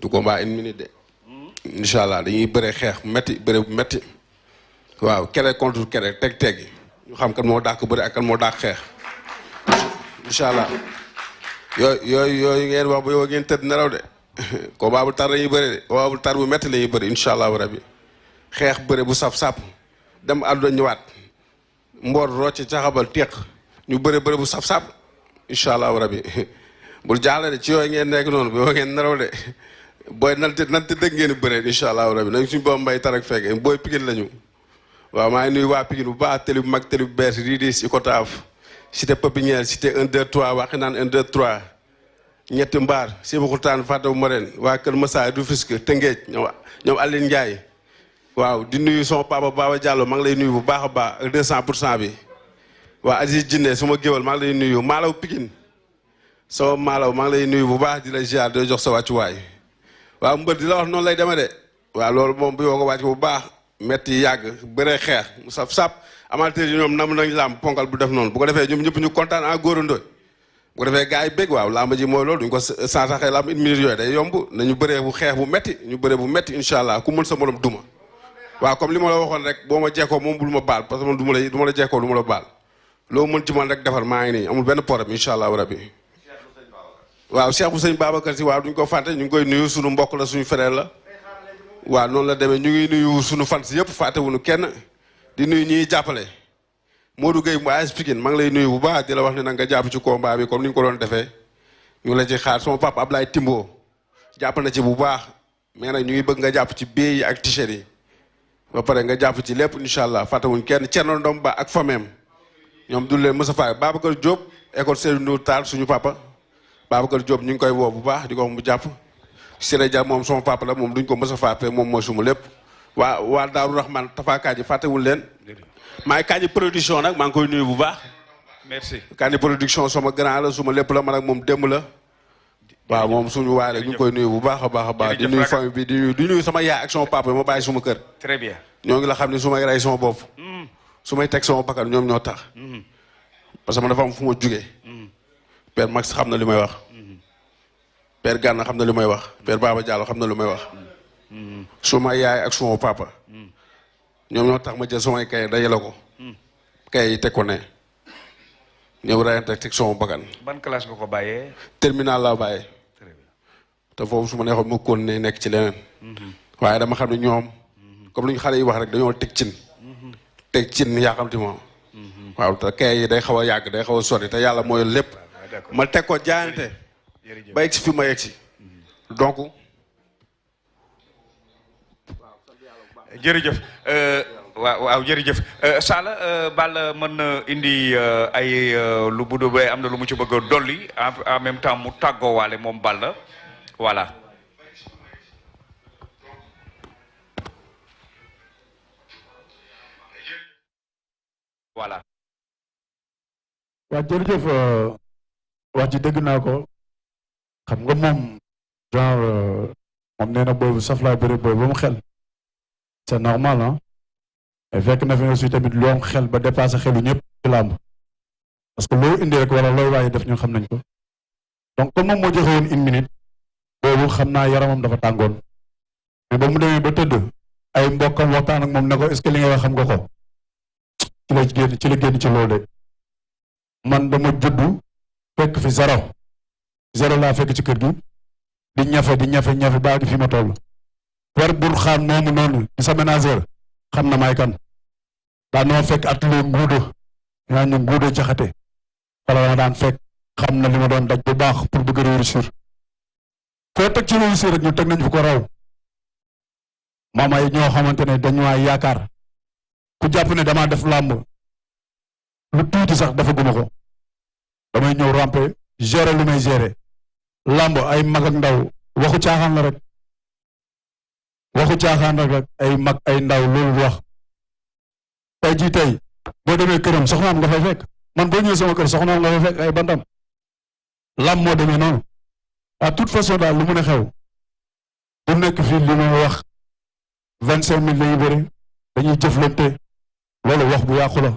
du combat une minute de incha allah dañuy bëre xeex métti bëre bu métti waaw kere contre kere teg ñu xam kan moo dàq bëre ak kan moo dàq xeex incha allah yooyu ngeen wax bu yow ngeen tëdd nelaw de combat bu tar la ñuy bëre de combat bu tar bu métti la ñuy bëri incha allahu rabi xeex bëre bu saf-sàpp dem àdduna ñëwaat mboor rocc caxabal teq ñu bëre bu saf-sàpp incha allahu rabi bul jaaxle de ci yooyu ngeen nekk noonu bu yow ngeen nelaw de booy nante dëgg ngeen bëre incha allahu rabi nañ suñu boobu mbay tarak fekk booy Pikine lañu waaw maa ngi nuyu waa Pikine bu baax télé bu mag télé bu bees Ridis Icotaf cité Pépinière cité 1 2 3 waxi naan 1 2 3 ñetti mbaar Sébikotane Fataw Morène waa Kër Massar Rufisque Tëngéej ñoom Aline Ndiaye waaw di nuyu sama papa Baba Diallo maa ngi lay nuyu bu baax a baax ak 200% bi waa Aziz Jinne suma géwal maa ngi lay nuyu Malaw Pikine sama Malaw maa ngi lay nuyu bu baax di la ziar di jox sa wàccuwaay waaw mbër di la wax noonu lay demee de waaw loolu moom bu yoo ko wàcc bu baax metti yàgg bëree xeex mu sap amateur yi ñoom nam nañ làmb ponkal bu def noonu bu ko defee ñoom ñëpp ñu kontaan en góorandoo bu ko defee gars yi bég waaw làmb ji mooy loolu duñ ko sansaxee làmb une minute yooyu day yomb nañu bëree bu xeex bu metti ñu bëree bu metti incha allah ku mën sa morom duma waaw comme li ma la waxoon rek boo ma jekkoo moom bul ma baal parce que man du ma la jekkoo du ma la baal loo mën ci man rek defar maa ngi nii amul benn problème incha allah rabbi waaw Cheikh bu sëñ Babacar si waaw duñ ko fàtte ñu ngi koy nuyu suñu mbokk la suñu frère la waaw noonu la demee ñu ngi nuyu suñu fans yëpp fàttewuñu kenn di nuyu ñiy jàppale Modou Gueye mu AS Pikine maa ngi lay nuyu bu baax di la wax ne nag nga jàpp ci combat bi comme ni ñu ko doon defee ñu la ci xaar sama papa Ablaye Timbo jàpp na ci bu baax mais nag ñu ngi bëgg nga jàpp ci billets yi ak t-shirt yi ba pare nga jàpp ci lépp incha allah fàttewuñ kenn Thierno Ndom Ba ak famem ñoom du leen mës a faay Babacar Diop école Seydou Ndour Tall suñu papa Babacar Diop ñu ngi koy woo bu baax di ko wax mu jàpp Siré Dia moom sama papa la moom duñ ko mës a fàtte moom mooy suma lépp waa Daaru Rahman Tafa Kaaji fàttewul leen maay Kaaji production nag maa ngi koy nuyu bu baax merci Kaaji production sama grand la suma lépp la man ak moom démb la waaw moom suñu waay la ñu ngi koy nuyu bu baax a baax a baax di nuyu famille bi di nuyu sama yaay ak sama papa ma bàyyi suma kër très bien ñoo ngi la xam ne su may rey sama bopp su may teg sama bakkan ñoom ñoo tax parce que man dafa am fu ma jugee Père Max xam na li may wax Père Gana xam na li may wax Père Baba Diallo xam na lu may wax suma yaay ak suma papa ñoom ñoo tax ma jël samay kay dajale ko kay yi teg ko ne ñëw rayante teg sama bakkan ban classe nga ko bàyyee terminal laa bàyyee très bien te foofu su ma neexoon ma kon ne nekk ci leneen waaye dama xam ne ñoom comme li ñu xale yi wax rek dañoo teg cin yaa xam ti moom waaw te kay yi day xaw a yàgg day xaw a sori te yàlla mooy lépp ma teg ko jaayante ba yegg si fi ma yegg si donc jërëjëf waaw jërëjëf Salla Balla mën na indi ay lu bu dee am na lu mu ci bëgg a dolli en même temps mu tàggoowaale moom Balla voilà. voilà. waaw jërëjëf wax ji dégg naa ko xam nga moom genre moom nee na boobu saf laa bëri boobu ba mu xel. c'est normal ah mais fekk na fi aussi tamit lu am xel ba dépassé xelu ñëpp ci làmb parce que loo indi rek wala looy waaye def ñun xam nañ ko donc comme moom moo joxe woon une minute boobu xam naa yaramam dafa tàngoon mais ba mu demee ba tëdd ay mbokkam waxtaan ak moom ne ko est-ce que li nga wax xam nga ko ci la génn ci loolu de man dama juddu fekk fi zéro laa fekk ci kër gi di ñafe baa gi fi ma toll per bur xaan moomu noonu di sa ménageur xam na may kan daan na ma fekk atelier nguudo ñaa ñu nguudo jaxate wala ma daan fekk xam na li ma doon daj bu baax pour bëgg réussir foo teg ci réussir rek ñu teg nañ fu ko raw maam ay ñoo xamante ne dañu waay yaakaar ku jàpp ne damaa def làmb lu tuuti sax dafa guma ko damay ñëw ramper gérer lu may gérer làmb ay mag ak ndaw waxu caaxaan la rek ay mag ay ndaw loolu wax tey jii tey boo demee këram soxnaam nga fay fekk man boo ñëwee sama kër soxnaam nga fay fekk ay bantam làmb moo demee noonu à toute façon daal lu mun a xew bu nekk fii li ma wax 25 000 lañuy bëri dañuy jëflante loolu wax bu yàqu la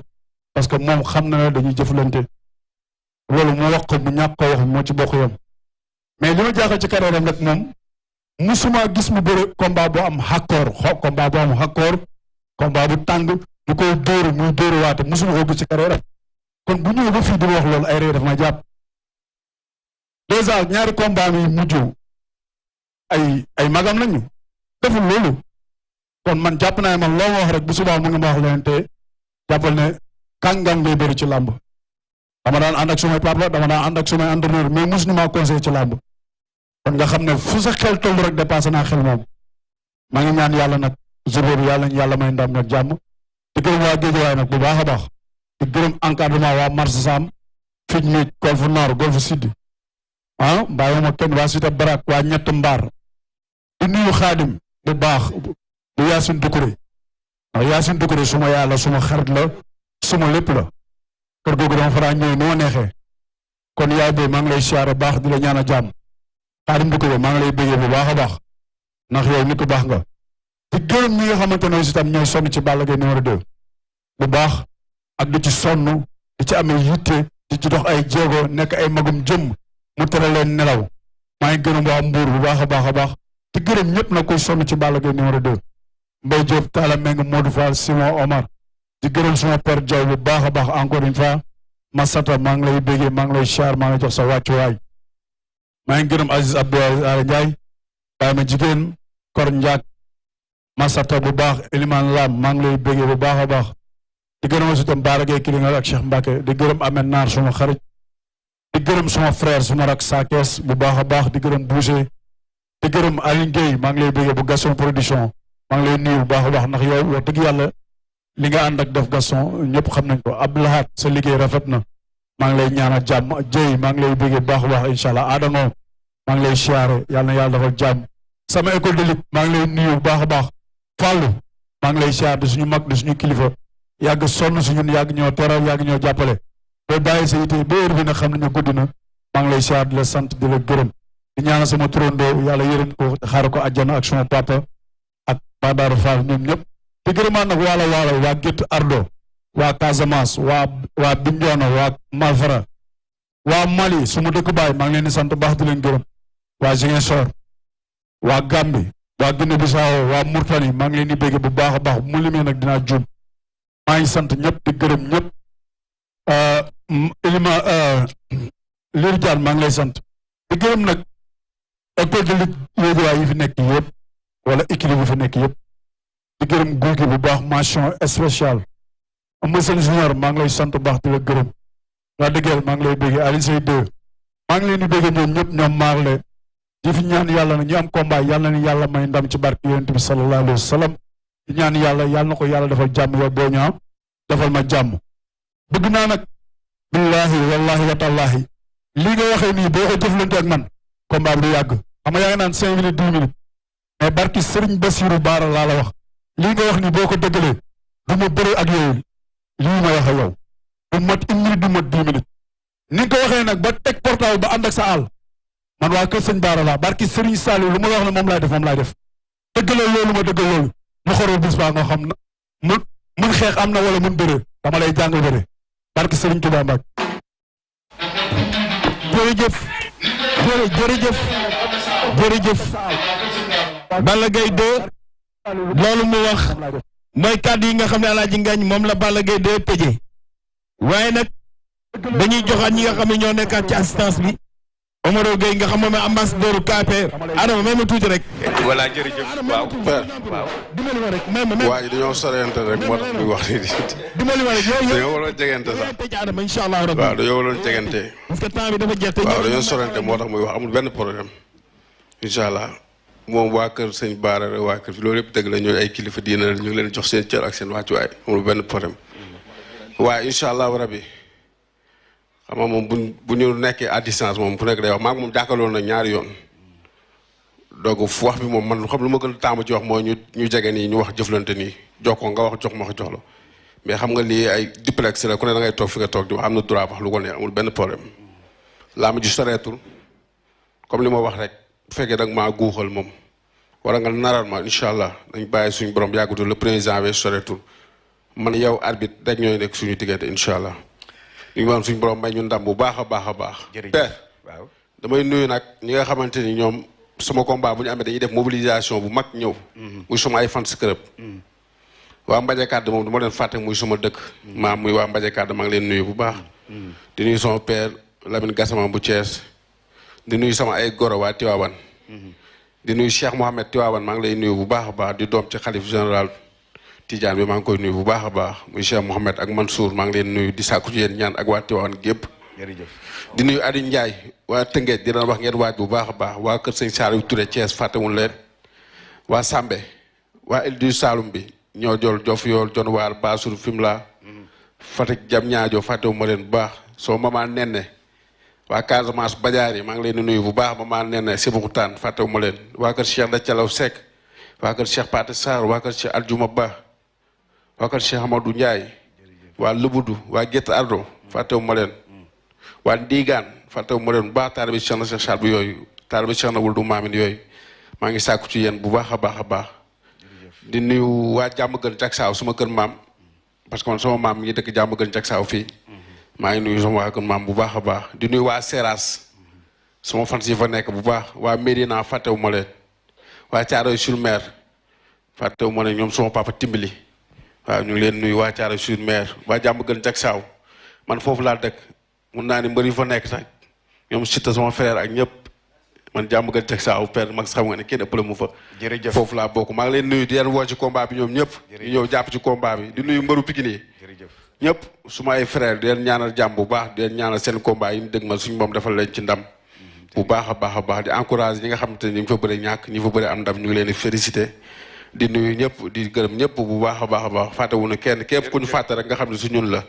parce que moom xam na ne dañuy jëflante loolu mu wax ko mu ñàkk ko wax moo ci bokk yam mais li ma jaaxal ci carrière am nag moom musuma gis mu bëre combat bu am xàkkoor combat bu am xàkkoor combat bu tàng du koy dóor muy dóor waate musuma ko gis ci carrière kon bu ñëwee ba fii di wax loolu ay ree dafa ma jàpp déjà ñaari combat yi mujj ay magam lañu deful loolu kon man jàpp naa man loo ma wax rek bu subaa mu ngi ma wax leen te jàppal ne kàngam ngay bëri ci làmb dama daan ànd ak sumay papa dama daan ànd ak sumay entraîneur mais mosu ñu maa conseillé ci làmb kon nga xam ne fu sa xel toll rek dépassé naa xel moom maa ngi ñaan yàlla nag jour boobu yàlla may ndam nag jàmm di gërëm waa Géejawaay nag bu baax a baax di gërëm encadrement waa Mars Sam Fij mi Golf Nord Golf Sud bàyyi ma kenn waa Cité Barak waa ñett mbaar di nuyu xaadim bu baax bu Yaasin Dukure waaw Yaasin Dukure suma yàlla suma xarit la suma lépp la kër googu dama faraa ñëw nu ma neexee kon yaay booy maa ngi lay siyaare baax di la ñaan a jàmm xaadim Dukure maa ngi lay bëggee bu baax a baax ndax yow nit ku baax nga di gërëm ñi nga xamante ne aussi tam ñooy sonn ci Balla Gaye numéro 2 bu baax ak di ci sonn di ci amee yitte di ci dox ay jéego nekk ay magum jëm mu tere leen nelaw maa ngi gërëm waa Mbour bu baax a baax a baax di gërëm ñëpp na koy sonn ci Balla Gaye numéro 2 Mbaye Diop Talla Meng Modou Fall Simon Omar di gërëm suma père Diaw bu baax a baax encore une fois Massata maa ngi lay béggee maa ngi lay char maa ngi jox sa wàccuwaay maa ngi gërëm Aziz Abdou Ara Ndiaye bàyyi ma jigéen Kor Ndiak Massata bu baax Elimane Lam maa ngi lay béggee bu baax a baax di gërëm aussi itam Bara Gaye Kilingal ak Cheikh Mbacke di gërëm Ahmed Naar suma xarit di gërëm suma frère suma rak Sakes bu baax a baax di gërëm Boucher di gërëm Aline Gueye maa ngi lay béggee bu Gaston Production maa ngi lay nuyu bu baax a baax ndax yow wax dëgg yàlla li nga ànd ak def Gaston ñëpp xam nañ ko Abdoulahat sa liggéey rafet na maa ngi lay ñaanal jàmm Dieye maa ngi lay béggee bu baax a baax incha allah Adamo maa ngi lay siyaare yàlla na yàlla defal jàmm sama école de lutte maa ngi lay nuyu bu baax a baax Fallou maa ngi lay siyaare di suñu mag di suñu kilifa yàgg sonn si ñun yàgg ñoo teral yàgg ñoo jàppale boo bàyyi sa yite ba heure bi nag xam nañu guddi na maa ngi lay siyaare di la sant di la gërëm di ñaanal sama turandoo yàlla yërëm ko xaar ko àjjana ak sama papa ak Badara Fall ñoom ñëpp di gërëmaan nag waalo waa Gétt Ardo waa Casamance waa Bignona waa Malfara waa Mali su ma dëkk baay maa ngi leen di sant baax di leen gërëm waa Ziguinchor waa Gambie waa Guinée Bissau waa Mauritanie maa ngi leen di bégge bu baax a baax bu mu limee nag dinaa juum maa ngi sant ñëpp di gërëm ñëpp Liir Jaan maa ngi lay sant di gërëm nag école de lutte Guédiawaye yi fi nekk yëpp wala équilibre yi fi nekk yëpp di gërëm guy gi bu baax mention spéciale Eumeu Sène Junior maa ngi lay sant baax di la gërëm waa dëggeel maa ngi lay béggee Alioune Seye 2 maa ngi leen di béggee ñoom ñëpp ñoom maarle di fi ñaan yàlla na ñu am combat yàlla na yàlla may ndam ci barke yonent bi sallallahu alayhi wa sallam di ñaan yàlla na ko yàlla defal jàmm yow boo ñaaw defal ma jàmm bëgg naa nag billahi wallahi wa tallahi lii nga waxee nii boo ko jëflante ak man combat bi du yàgg xam nga yaa ngi naan 5 minutes 10 minutes mais barki Serigne Bassirou Bara laa la wax lii nga wax nii boo ko dëggalee du ma bëre ak yow lii ma wax ak yow du mat 1 minute du mat 10 minutes ni nga ko waxee nag ba teg portable ba ànd ak sa àll man waa kër sëñ Bara laa barki Serigne Saliou lu ma wax ne moom laay def dëggaloo loolu ma dëggal loolu mu xoroo bis baa nga xam na mun xeex am na wala mun bëre dama lay jàngal bëre barki Serigne Touba Mbacke. jërëjëf Balla Gaye 2 loolu mu wax mooy kàddu yi nga xam ne Alaaji Ngagne moom la Balla Gaye 2 tëjee waaye nag dañuy joxaat ñi nga xam ne ñoo nekkaat ci assistance bi Omaro Gueye nga xam moom ambassadeur KPR Adama may ma tuuti rek. voilà jërëjëf waaw. dimbali ma rek may ma. waa ji dañoo sorente rek moo tax muy wax nii. dimbali ma rek yow dañoo waroon jegante sax. tëj Adama incha allah rabbi. waaw dañoo waroon jegante. parce que temps bi dafa jeex. waaw dañoo sorente moo tax muy wax amul benn problème. incha allah moom waa kër sëñ Bara waa kër fi loolu yëpp dëgg la ñooy ay kilifa diina la ñu ngi leen jox seen cër ak seen wàccuwaay amul benn problème. waaye incha allah rabbi xam nga moom bu ñu nekkee à distance moom fu nekk day wax maa ngi moom jàkkaarloo na ñaari yoon donc wax bi moom man xam lu ma gën a taamu ci wax mooy ñu jege nii ñu wax jëflante nii jox ko nga wax jox ma jox la mais xam nga lii ay duplex la ku ne da ngay toog fi nga toog di wax am na droit wax lu ko neex amul benn problème laa ma ji soreetul comme li ma wax rek bu fekkee da nga maa guuxal moom wala nga naral ma incha allah dañ bàyyi suñu borom yàggutul le 1er janvier soreetul man yow arbitre rek ñooy nekk suñu diggante incha allah. ñu ngi woon suñu borom may ñu ndam bu baax a baax a baax. jërëjëf waaw damay nuyu nag ñi nga xamante ni ñoom sama combat bu ñu amee dañuy def mobilisation bu mag ñëw. muy suma ay fans club. waa Mbadiakad moom du ma leen fàtte muy suma dëkk. maam muy waa Mbadiakad maa ngi leen nuyu bu baax. di nuyu sama père Lamine Gassama bu Thiès. di nuyu sama ay goro waa Tivaouane. di nuyu Cheikh Mohamed Tivaouane maa ngi lay nuyu bu baax a baax di doom ci xalif général Tidiane bi maa ngi koy nuyu bu baax a baax muy Cheikh Mohamed ak Mansour maa ngi leen nuyu di sàkku ci yéen ñaan ak waa Tivaouane gépp. jërëjëf di nuyu Adi Ndiaye waa Tëngéej di leen wax ngeen waaj bu baax a baax waa Kër Sëñ Saliou Touré Thiès fàttewuñ leen. waa Sambe waa Île du Saloum bi ñoo jol jof yool jon waar Bassour Fimela Fatick jam ñaajo fàttewuma leen bu baax soo mama nenne waa Casamance Badiar yi maa ngi leen di nuyu bu baax mama nenne Sébikotane fàttewuma leen waa kër Cheikh da Calaw Seck waa kër Cheikh Paté Sarr waa kër Cheikh Aljuma Ba waa kër Cheikh Amadou Ndiaye waa Lubudu waa Guet Ardo fàttewuma leen waa Ndigaan fàttewuma leen bu baax taalibe Cheikh na Cheikh Saad bu yooyu taalibe Cheikh na wul du maamin yooyu maa ngi sàkku ci yéen bu baax a baax a baax di nuyu waa jàmm gën jak saaw suma kër maam parce que man sama maam mi ngi dëkk jàmm gën jak saaw fii maa ngi nuyu sama waa kër maam bu baax a baax di nuyu waa Seras sama fans yi fa nekk bu baax waa Médina fàttewu ma leen waa Thiaroye sur Mer fàttewu ma leen ñoom sama papa Timbili waaw ñu ngi leen nuyu waa Thiaroye sur Mer waa jàmm gën jak saaw man foofu laa dëkk mun naa ni mbër yi fa nekk sax ñoom Siteu sama frère ak ñëpp man jàmm gën jak saaw père mag xam nga ne kenn ëppale mu fa jërëjëf foofu laa bokk maa ngi leen nuyu di leen woo ci combat bi ñoom ñëpp ñu ñëw jàpp ci combat bi di nuyu mbëru Pikine yi ñëpp suma ay frère di leen ñaanal jàmm bu baax di leen ñaanal seen combat yi ñu dëgmal suñu moom defal leen ci ndam bu baax a baax a baax di encouragé ñi nga xamante ne ñu ngi fa bëri ñàkk ñi fa bëri am ndam ñu ngi leen di félicité di nuyu ñëpp di gërëm ñëpp bu baax a baax a baax fàttewuñu kenn képp ku ñu fàtte rek nga xam ne su ñun la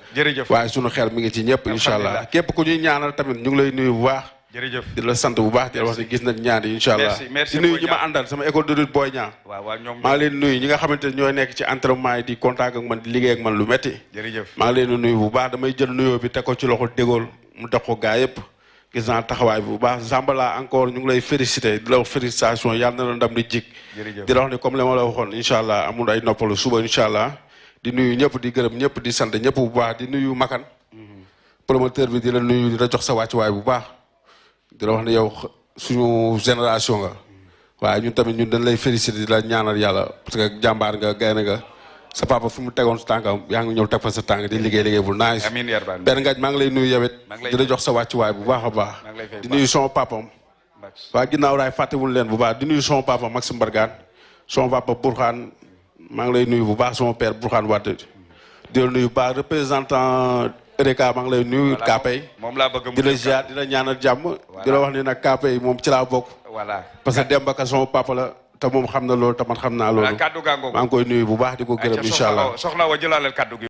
waaye suñu xel mi ngi ci ñëpp incha allah képp ku ñuy ñaanal tamit ñu ngi lay nuyu bu baax jërëjëf di la sant bu baax di la wax ne gis nañ ñaan yi incha allah di nuyu ñi ma àndal sama école de lutte Boy Niang maa ngi leen nuyu ñi nga xamante ne ñooy nekk ci entraînement yi di contact ak man di liggéey ak man lu metti maa ngi leen di nuyu bu baax damay jël nuyoo bi teg ko ci loxo dégool mu teg ko gaa yëpp gis naa taxawaay bi bu baax Zambala encore ñu ngi lay félicité di la wax félicitation yàlla na la ndam di jik di la wax ne comme li ma la waxoon incha allah amul ay noppalu suba incha allah di nuyu ñëpp di gërëm ñëpp di sant ñëpp bu baax di nuyu Makan promoteur bi di la nuyu di la jox sa wàccuwaay bu baax di la wax ne yow suñu génération nga waaye ñun tamit ñun dañ lay féliciter di la ñaanal yàlla parce que jàmbaar nga gaynde nga sa papa fu mu tegoon sa tànkam yaa ngi ñëw teg fa sa tànk di liggéey bu nice benn ngaaj maa ngi lay nuyu yowet di la jox sa wàccuwaay bu baax a baax di nuyu son papam waa ginnaaw raay fàttewul leen bu baax di nuyu son papa Maxime Bargane son papa Bourkhane maa ngi lay nuyu bu baax son père Bourkhane Wade di la nuyu baax représentant Ereka maa ngi lay nuyu Kapay di la ziar di la ñaanal jàmm di la wax ni nag Kapay moom ci laa bokk parce que Demba Ka sama papa la te moom xam na loolu te man xam naa loolu maa ngi koy nuyu bu baax di ko gërëm incha allah soxna wa jëlaaleel kaddu gi